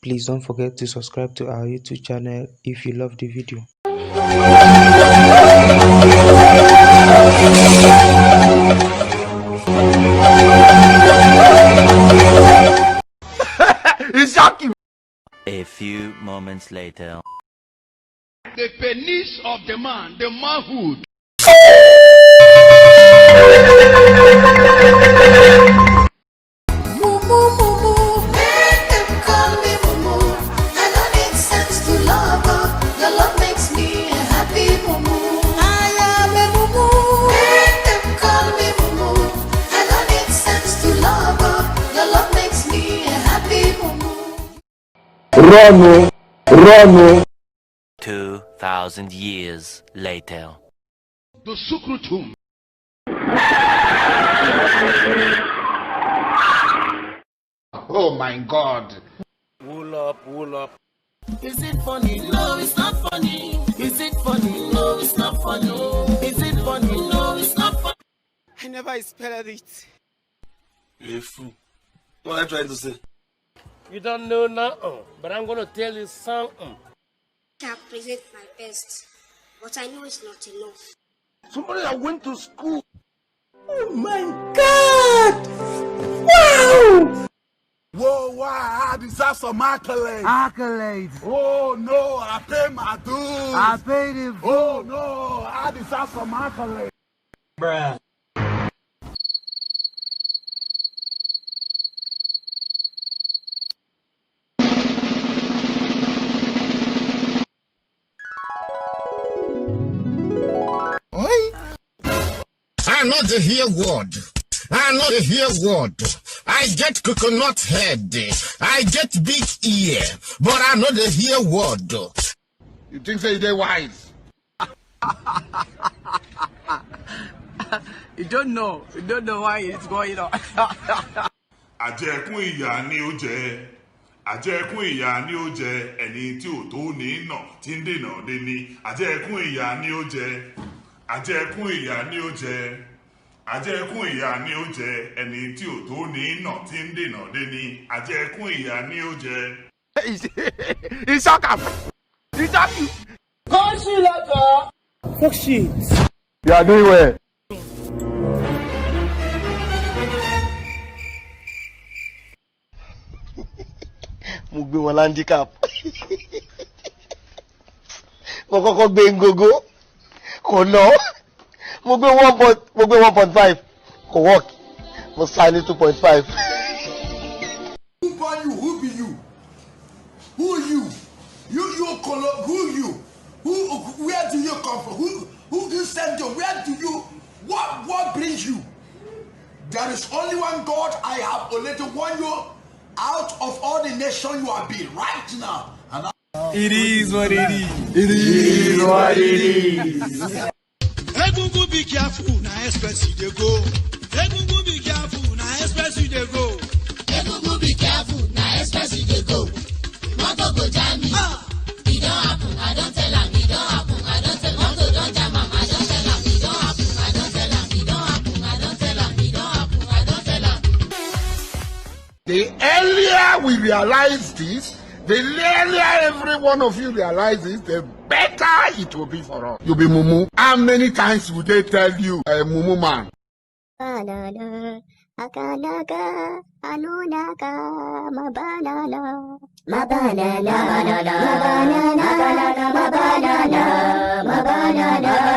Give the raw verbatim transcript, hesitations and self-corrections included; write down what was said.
Please don't forget to subscribe to our YouTube channel if you love the video. It's shocking. A few moments later. The penis of the man, the manhood. Mumu, mumu, make them call me mumu. I don't need sex to love, oh. Your love makes me a happy mumu. I am a mumu. Make them call me mumu. I don't need sex to love, oh. Your love makes me a happy mumu. Run o, run o. Two thousand years later. The Sukrutum. Oh my God. Wool up, wool up. Is it funny? No, it's not funny. Is it funny? No, it's not funny. Is it funny? No, it's not funny. I never expected it. You're a fool. What am I trying to say? You don't know nothing, but I'm gonna tell you something. I present my best, but I know it's not enough. Somebody that went to school. Oh my God! Wow! Whoa, wow, I deserve some accolades. Accolades. Oh no, I pay my dues. I pay the. Oh no, I deserve some accolades. Bruh. I know the hear word. I know the hear word. I get coconut head. I get big ear. But I know the hear word. You think say they wise? You don't know. You don't know why it's going on. Àjẹkún ìyà ni ó jẹ. Àjẹkún ìyà ni ó jẹ ẹni tí ò tó ní nà tí ń dènà dé ní. Àjẹkún ìyà ni ó jẹ. Àjẹkún ìyà ni ó jẹ. Àjẹkún ìyà ni ó jẹ ẹni tí ò tó ní nà tí ń dènà dé ní. Àjẹkún ìyà ni ó jẹ. Ìṣọ́kà. Ìṣọ́kì. Kọ́ńsì lọ́kọ̀ọ́. Fuck shit. You are doing well. Mo gbé wọn landicap. Mo kọ́kọ́ gbé ngogo. Kò lọ. Mo gbé one point, mo gbé one point five. Kò work. Mo sá ní two point five. Who born you? Who be you? Who you? You, you, Kolo, who you? Who, where do you come from? Who, who you send you? Where do you, what, what brings you? There is only one God. I have already won you out of all the nation you have been right now. And I It is what it is. It is what it is. Egungun, be careful, na express you dey go. Egungun, be careful, na express you dey go. Egungun, be careful, na express you dey go. Motor go jam me. Ah. E don happen, I don tell am, e don happen, I don tell am. Motor don jam am, I don tell am, e don happen, I don tell am, e don happen, I don tell am, e don happen, I don tell am. The earlier we realize this, the earlier every one of you realizes, the better it will be for us. You be mumu. How many times would they tell you, a mumu man? Banana, akanaka, anunaka, my banana. My banana, banana, my banana, akanaka, my banana, my banana.